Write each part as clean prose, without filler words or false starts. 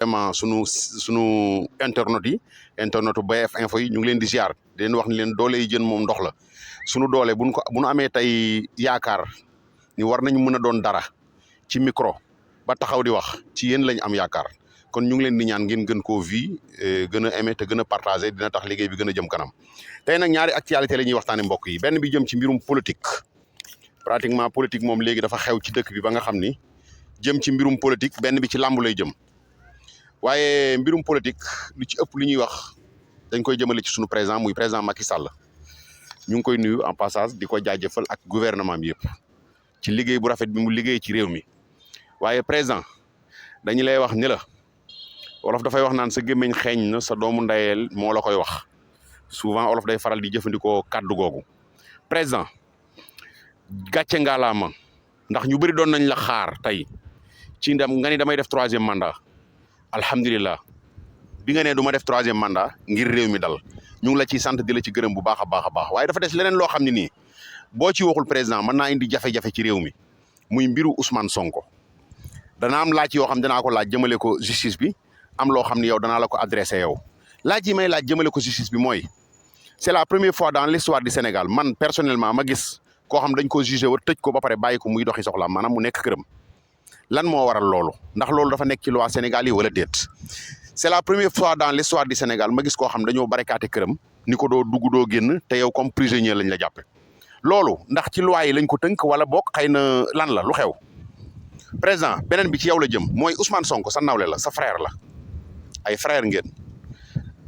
vraiment sunu internetu BF info yi ñu ngi leen di ziar di leen wax ni leen doole yi jën moom ndox la sunu doole bu nu amee tey yaakaar ni war nañu mën a doon dara ci micro ba taxaw di wax ci yéen lañ am yaakaar kon ñu ngi leen di ñaan ngeen gën koo gën a aimer te gën a partager dina tax liggéey bi gën a jëm kanam tey nag ñaari actualité la ñuy waxtaane mbokk yi benn bi jëm ci mbirum politique pratiquement politique moom léegi dafa xew ci dëkk bi ba nga xam ni jëm ci mbirum politique benn bi ci làmb lay jëm waaye mbirum politique lu ci ëpp lu ñuy wax dañ koy jëmale ci sunu président muy président Macky Sall ñu ngi koy nuyu en passage di ko jaajëfal ak gouvernement bi yëpp ci liggéey bu rafet bi mu liggéey ci réew mi waaye président dañu lay wax ni la wolof dafay wax naan sa gémmiñ xeeñ na sa doomu ndayeel moo la koy wax souvent wolof day faral di jëfandikoo kàddu googu président gàcce ngaalaama ndax ñu bëri doon nañ la xaar tey ci ndam nga ni damay def 3e mandat alhamdulilah bi nga ne du ma def 3e mandat ngir réew mi dal ñu ngi la ciy sant di la ci gërëm bu baax a baax a baax waaye dafa des leneen loo xam ne nii boo ci waxul président mën naa indi jafe-jafe ci réew mi muy mbiru Ousmane Sonko dana am laaj yoo xam danaa ko laaj jëmale ko justice bi am loo xam ne yow danaa la ko adressé yow laaj yi may laaj jëmale ko justice bi mooy c'est la première fois dans l'histoire du Sénégal man personnellement ma gis koo xam dañ ko jugé war tëj ko ba pare bàyyi ko muy doxi soxlaam maanaam mu nekk këram lan moo waral loolu ndax loolu dafa nekk ci loi Sénégal yi wala déet c'est la première fois dans l'histoire du Sénégal ma gis koo xam dañoo barricadé këram ni ko doo dugg doo génn te yow comme prisonnier lañ la jàppe loolu ndax ci loi yi lañ ko tënk wala boog xëy na lan la lu xew président beneen bi ci yow la jëm mooy Ousmane Sonko sa nawle la sa frère la ay frère ngeen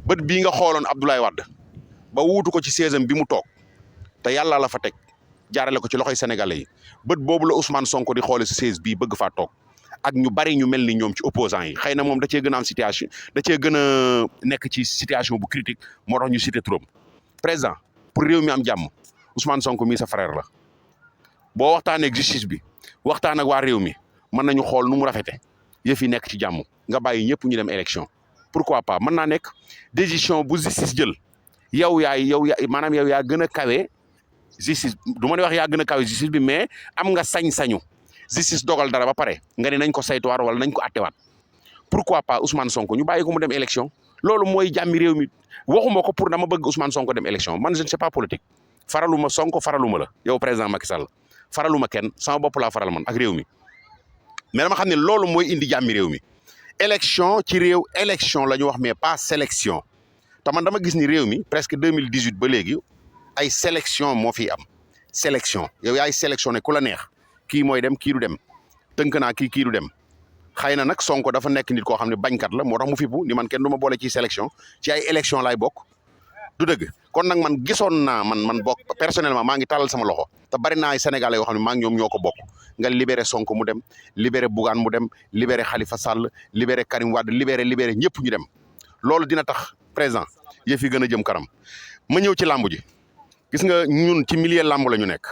bët bii nga xooloon Abdoulaye Wade ba wuutu ko ci 16e bi mu toog te yàlla la fa teg jaarale ko ci loxoy sénégalais yi bët boobu la Ousmane Sonko di xoole si 16 bii bëgg faa toog ak ñu bari ñu mel ni ñoom ci opposants yi xëy na moom da cee gën a am situation da cee gën a nekk ci situation bu critique moo tax ñu cité trop président pour réew mi am jàmm Ousmane Sonko mii sa frère la boo waxtaanee ak justice bi waxtaan ak waa réew mi mën nañu xool nu mu rafete yëf yi nekk ci jàmm nga bàyyi ñëpp ñu dem élection pourquoi pas mën naa nekk décision bu justice jël yow maanaam yow yaa gën a kawe justice du ma ne wax yaa gën a kawe justice bi mais am nga sañ-sañu justice dogal dara ba pare nga ne nañ ko saytuwaat wala nañ ko attewaat pourquoi pas Ousmane Sonko ñu bàyyi ko mu dem élection loolu mooy jàmmi réew mi waxuma ko pour dama bëgg Ousmane Sonko dem élection man je ne sais pas politique faraluma Sonko faraluma la yow président Macky Sall faraluma kenn sama bopp laa faral man ak réew mi mais dama xam ne loolu mooy indi jàmmi réew mi élection ci réew élection la ñu wax mais pas sélection te man dama gis ni réew mi presque 2018 ba léegi ay sélection moo fi am sélection yow yaay sélectionné ku la neex kii mooy dem kii du dem tënk naa kii du dem xëy na nag Sonko dafa nekk nit koo xam ne bañkat la moo tax mu fippu ni man kenn du ma boole ci sélection ci ay élection laay bokk du dëgg kon nag man gisoon naa man bokk personnellement maa ngi tàllal sama loxo te bari naa ay sénégalais yoo xam ne maa ngi ñoom ñoo ko bokk nga libéré Sonko mu dem libéré Bougane mu dem libéré Khalifa Sall libéré Karim Wade libéré ñëpp ñu dem loolu dina tax président yëf yi gën a jëm kanam ma ñëw ci làmb ji gis nga ñun ci milieu làmb la ñu nekk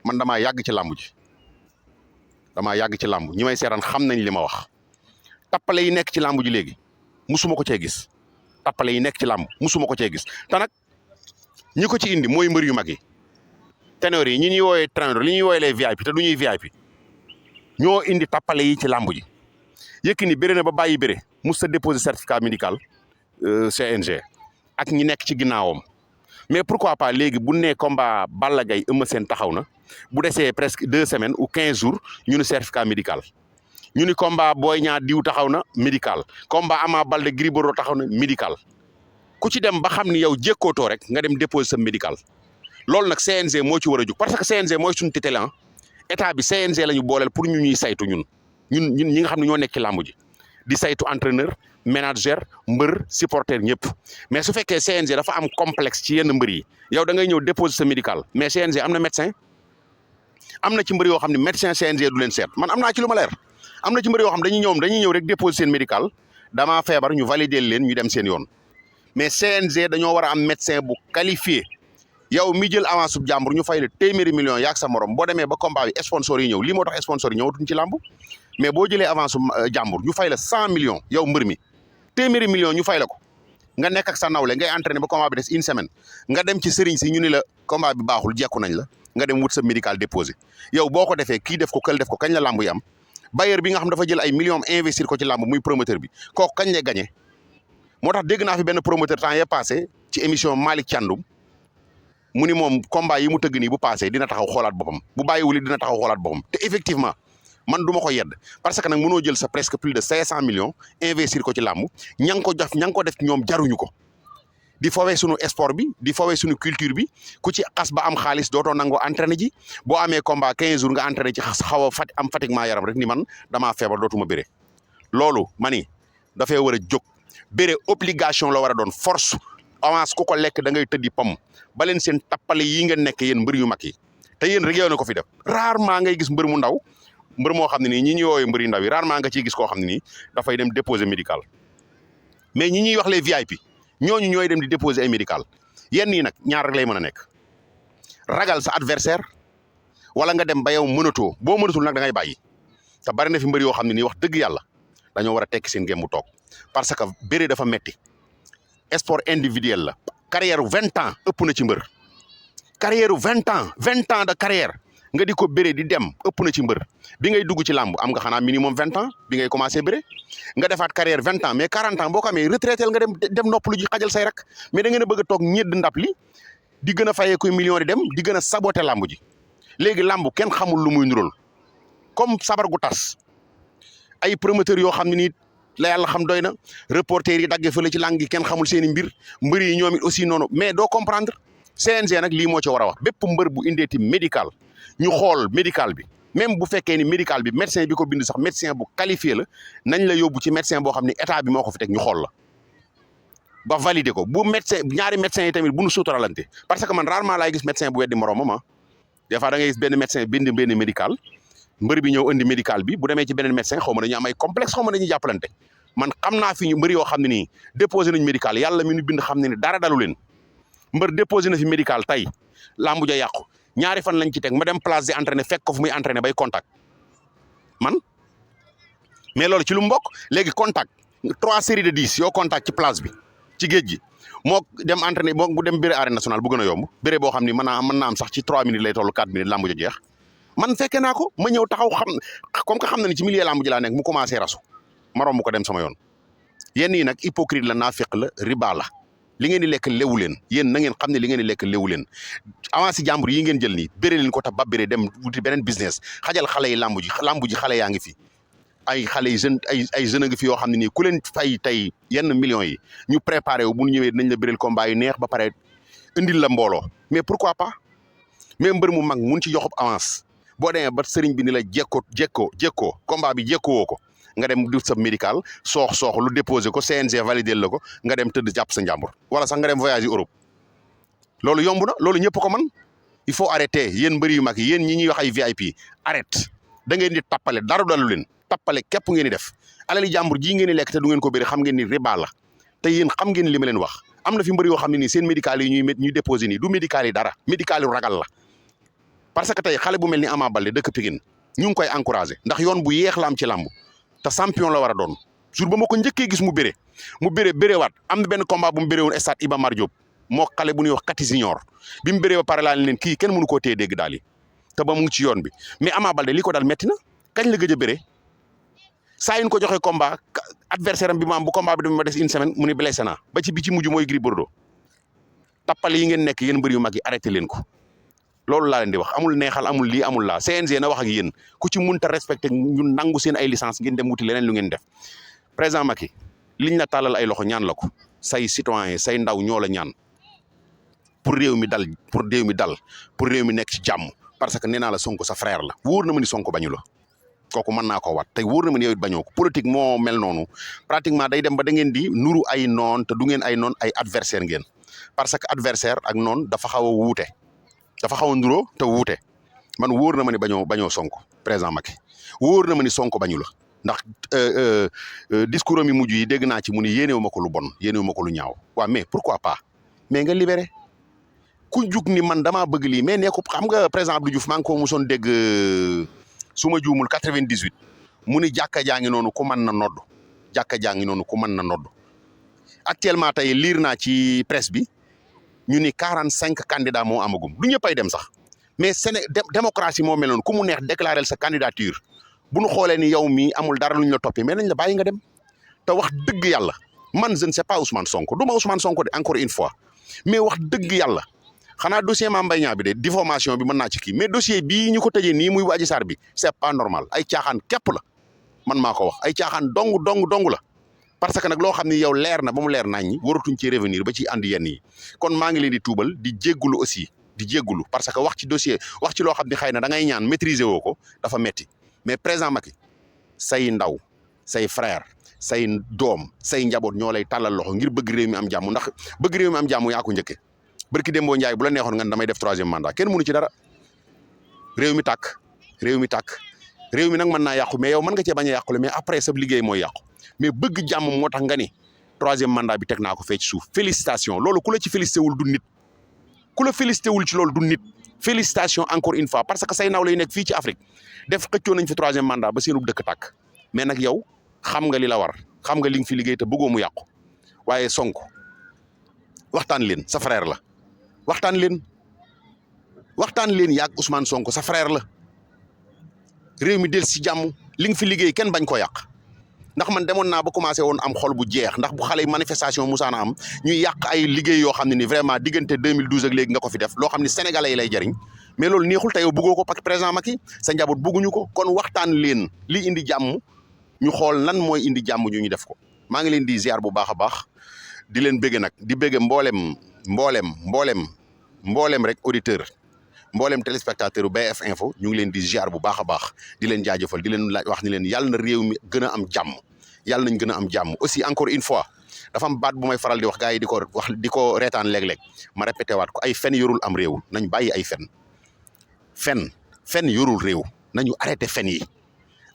man damaa yàgg ci làmb ji ñi may seetaan xam nañ li ma wax tappale yi nekk ci làmb ji léegi musuma ko cee gis tappale yi nekk ci làmb musuma ko cee gis te nag ñi ko ci indi mooy mbër yu mag yi ténor yi ñi ñuy woowee ténor li ñuy woowee les VIP te du ñuy VIP ñoo indi tappale yi ci làmb ji Yékini bëre na ba bàyyi bëre mus sa déposer certificat médical CNG ak ñi nekk ci ginnaawam mais pourquoi pas léegi bu nee combat Balla Gaye Eumeu Sène taxaw na bu desee presque 2 semaines ou 15 jours ñu ni certificat médical ñu ni combat Boy Niang diw taxaw na médical combat Ama Baldé Gris Bordeaux taxaw na médical ku ci dem ba xam ni yow jékkootoo rek nga dem déposer sa médical loolu nag CNG moo ci war a jug parce que CNG mooy suñu tutelle état bi CNG la ñu booleel pour ñu ñuy saytu ñun ñi nga xam ne ñoo nekk ci làmb ji di saytu entraîneur manager mbër supporter ñëpp mais su fekkee CNG dafa am complexe ci yenn mbër yi yow da ngay ñëw déposer sa médical mais CNG am na médecin am na ci mbër yoo xam ne médecin CNG du leen seet man am naa ci lu ma leer am na ci mbër yoo xam dañuy ñëw rek déposer seen médical damaa feebar ñu valider leen ñu dem seen yoon mais CNG dañoo war a am médecin bu qualifié yow mi jël avance sub jàmbur ñu fay la téeméeri millions yaag sa morom boo demee ba combat bi sponsor yi ñëw lii moo tax sponsor yi ñëwatuñ ci làmb mais boo jëlee avance sub jàmbur ñu fay la 100 millions yow mbër mi téeméeri millions ñu fay la ko nga nekk ak sa nawle ngay entraîné ba combat bi des une semaine nga dem ci sëriñ si ñu ni la combat bi baaxul jekku nañ la nga dem wut sa médical déposé yow boo ko defee kii def ko kël def ko kañ la làmb yi am bailleur bi nga xam dafa jël ay millions investir ko ci làmb muy promoteur bi kooku kañ lay gagné moo tax dégg naa fi benn promoteur temps yee passé ci émission Malick Thiandoum mu ni moom combat yi mu tëgg nii bu passé dina taxaw xoolaat boppam bu bàyyiwul dina taxaw xoolaat boppam te effectivement man du ma ko yedd parce que nag mënoo jël sa presque plus de 500 millions investir ko ci làmb ña nga ko def ñoom jaruñu ko di fowee suñu sport bi di fowee suñu culture bi ku ci xas ba am xaalis dootoo nangoo entraîné ji boo amee combat 15 jours nga entraîné ci xaw a am fatiguement yaram rek ni man damaa feebar dootuma bëre loolu mani dafay war a jóg bëre obligation la war a doon force avance ku ko lekk da ngay tëddi pom ba leen seen tappale yi ngeen nekk yéen mbër yu mag yi te yéen rek yow na ko fi def rarement ngay gis mbër mu ndaw mbër moo xam ne nii ñi ñuy woowee mbër yu ndaw yi rarement nga ciy gis koo xam ne nii dafay dem déposer médical mais ñi ñuy wax les VIP ñooñu ñooy dem di déposer ay médical yenn yi nag ñaar rek lay mën a nekk ragal sa adversaire wala nga dem ba yow mënatoo boo mënatul nag da ngay bàyyi te bari na fi mbër yoo xam ne nii wax dëgg yàlla dañoo war a tekki seen gém bu toog parce que bëre dafa metti sport individuel la carrière 20 ans ëpp na ci mbër carrière 20 ans de carrière nga di ko bëre di dem ëpp na ci mbër bi ngay dugg ci làmb am nga xanaa minimum 20 ans bi ngay commencé bëre nga defaat carrière 20 ans mais 40 ans boo ko amee retraité nga dem noppalu ji xajal say rak mais da ngeen a bëgg a toog ñedd ndap li di gën a fayee kuy million di dem di gën a saboté làmb ji léegi làmb kenn xamul lu muy nural comme sabar gu tas ay promoteurs yoo xam ne nii la yàlla xam doy na reporters yi daggee fële ci làng gi kenn xamul seen i mbir mbër yi ñoom it aussi noonu mais doo comprendre CNG nag lii moo ci war a wax bépp mbër bu indeeti médical ñu xool médical bi même bu fekkee ni médical bi médecin bi ko bind sax médecin bu qualifié la nañ la yóbbu ci médecin boo xam ne état bi moo ko fi teg ñu xool la ba valider ko bu médecin ñaari médecins yi tamit bu nu suutaralante parce que man rarement laay gis médecin bu weddi moroomam ah des fois da ngay gis benn médecin bind benn médical mbër bi ñëw indi médical bi bu demee ci beneen médecin xaw ma dañu am ay complexe xaw ma dañuy jàppalante man xam naa fi ñu mbër yoo xam ne nii déposé nañ médical yàlla mi ñu bind xam ne ni dara dalu leen mbër déposé na fi médical tey lambu ja yàqu ñaari fan lañ ci teg ma dem place di entraîné fekk ko fu muy entraîné bay contact man mais loolu ci lu mu bokk léegi contact 3 séries de 10 yoo contact ci place bi ci géej gi moo dem entraîné moo bu dem bëre arène nationale bu gën a yomb bëre boo xam ni mën naa am sax ci 3 minutes lay toll 4 minutes lambu ja jeex man fekkee naa ko ma ñëw taxaw xam comme que xam na ni ci milieu lamb ji laa nekk mu commencé rasu ma romb ko dem sama yoon yenn yi nag hypocrite la naafeq la riba la li ngeen di lekk lewu leen yéen na ngeen xam ne li ngeen di lekk lewu leen avance jàmbur yi ngeen jël nii bëre leen ko tax ba bëre dem wuti beneen business xajal xale yi lamb ji xale yaa ngi fi ay xale yi jeune ay jeune a ngi fi yoo xam ne nii ku leen fay tey yenn millions yi ñu préparé wu bu ñu ñëwee dinañ la bëreel combat yu neex ba pare indil la mbooloo mais pourquoi pas mais mbër mu mag mun ci joxob avance boo demee ba sëriñ bi ni la jekkoo combat bi jekkoo ko nga dem du sa médical soox lu déposé ko CNG validé la ko nga dem tëdd jàpp sa njàmbur wala sax nga dem voyage Europe loolu yomb na loolu ñëpp ko man il faut arrêter yéen mbëri yu mag yi yéen ñi ñuy wax ay VIP arrête da ngeen di tappale dara dalu leen tappale képp ngeen di def alali jàmbur jii ngeen di lekk te du ngeen ko bëri xam ngeen ni riba la te yéen xam ngeen li ma leen wax am na fi mbëri yoo xam ne nii seen médical yi ñuy déposé nii du médical yi dara médical yu ragal la parce que tey xale bu mel ni Ama Baldé dëkk Pikine ñu ngi koy encouragé ndax yoon bu yeex la am ci làmb te champion la war a doon jour ba ma ko njëkkee gis mu béré waat am na benn combat bu mu béré woon stade Iba Mar Diop moo xale bu ñuy wax Kati Junior bi mu béré ba pare laa leen kii kenn mënu koo téye dégg daal yi te ba mu ngi ci yoon bi mais Ama Baldé li ko dal metti na kañ la gëj a béré saa yu ko joxe combat adversaire am bi ma am bu combat bi dama des une semaine mu ni blessé naa ba ci bi ci mujj mooy Gris Bordeaux tappale yi ngeen nekk yéen mbër yu mag yi arrêté leen ko loolu laa leen di wax amul neexal amul lii amul laa CNG na wax ak yéen ku ci munta respecté ñun nangu seen ay licence ngeen dem wuti leneen lu ngeen def président Macky liñ la tàllal ay loxo ñaan la ko say citoyen say ndaw ñoo la ñaan pour réew mi dal pour réew mi nekk ci jàmm parce que nee naa la Sonko sa frère la wóor na ma ni Sonko bañu la kooku mën naa ko wat te wóor na ma ni yow it bañoo ko politique moo mel noonu pratiquement day dem ba da ngeen di nuru ay noon te du ngeen ay noon ay adversaire ngeen parce que adversaire ak noon dafa xaw a wuute dafa xaw a nduroo te wuute man wóor na ma ni bañoo Sonko président Macky wóor na ma ni Sonko bañu la ndax discours am yi mujj yi dégg naa ci mu ni yéenewu ma ko lu bon yéenewu ma ko lu ñaaw waaw mais pourquoi pas mais nga libéré ku jug ni man damaa bëgg lii mais nee ko xam nga président Abdou Diouf maa ngi ko mosoon dégg su ma juumul 98 mu ni jàkka jaa ngi noonu ku mën na nodd jàkka jaa ngi noonu ku mën na nodd actuellement tey liir naa ci presse bi ñu ni 45 candidats moo amagum du ñëpp ay dem sax mais démocratie moo mel noonu ku mu neex déclarer sa candidature bu nu xoolee ni yow mii amul dara lu ñu la toppee mais nañ la bàyyi nga dem te wax dëgg yàlla man je ne sais pas Ousmane Sonko du ma Ousmane Sonko de encore une fois mais wax dëgg yàlla xanaa dossier Mame Mbaye Niang bi de diffamation bi mën naa ci kii mais dossier bii ñu ko tëjee nii muy Adji Sarr bi c'est pas normal ay caaxaan képp la man maa ko wax ay caaxaan dong la parce que nag loo xam ni yow leer na ba mu leer nañ ñi waratuñ ci revenir ba ci andi yenn yi kon maa ngi leen di tuubal di jéggulu aussi di jéggulu parce que wax ci dossier wax ci loo xam ni xëy na da ngay ñaan maîtriser woo ko dafa metti mais président Macky say ndaw say frère say doom say njaboot ñoo lay tàllal loxo ngir bëgg réew mi am jàmm ndax bëgg réew mi am jàmm yaa ko njëkke barki Dembo Ndiaye bu la neexoon nga damay def 3e mandat kenn mënu ci dara réew mi tàkk réew mi nag mën naa yàqu mais yow mën nga cee bañ a yàqule mais après sa liggéey mooy yàqu mais bëgg jàmm moo tax nga ni 3e mandat bi teg naa ko fee ci suuf félicitation loolu ku la ci félicité wul du nit ku la félicité wul ci loolu du nit félicitation encore une fois parce que say naw lay nekk fii ci Afrique def xëccoo nañ fi 3e mandat ba seenub dëkk tàkk mais nag yow xam nga li la war xam nga li nga fi liggéey te bëggoo mu yàqu waaye Sonko waxtaan leen sa frère la waxtaan leen yaag Ousmane Sonko sa frère la réew mi del si jàmm li nga fi liggéey kenn bañ ko yàq ndax man demoon naa ba commencé woon am xol bu jeex ndax bu xale yi manifestation musaana am ñuy yàq ay liggéey yoo xam ne ni vraiment diggante 2012 ak léegi nga ko fi def loo xam ne sénégalais yi lay jariñ mais loolu neexul te yow bëggoo ko parce que président Macky sa njaboot bëgguñu ko kon waxtaan leen li indi jàmm ñu xool lan mooy indi jàmm ñu def ko maa ngi leen di ziar bu baax a baax di leen bëgge nag di bëgge mboolem rek auditeur mboolem téléspectateur BF Info ñu ngi leen di ziar bu baax a baax di leen jaajëfal di leen wax ni leen yàlla na réew mi gën a am jàmm yàlla nañ gën a am jàmm aussi encore une fois dafa am baat bu may faral di wax gars yi di ko reetaan léeg-léeg ma répété waat ko ay fen yorul am réew nañ bàyyi ay fen yorul réew nañu arrêté fen yi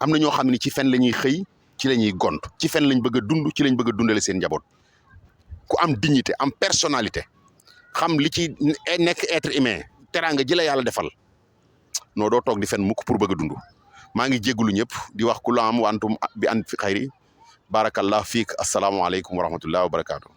am na ñoo xam ne ci fen la ñuy xëy ci la ñuy gont ci fen lañ bëgg a dund ci lañ bëgg a dundale seen njaboot ku am dignité am personnalité xam li ci nekk être humain teraanga ji la yàlla defal non doo toog di fen mukk pour bëgg a dund maa ngi jégalu ñëpp di wax ku la am wantum bi an fi xayri barakallah fiik asalaamaaleykum wa rahmatullah wa barakaatu.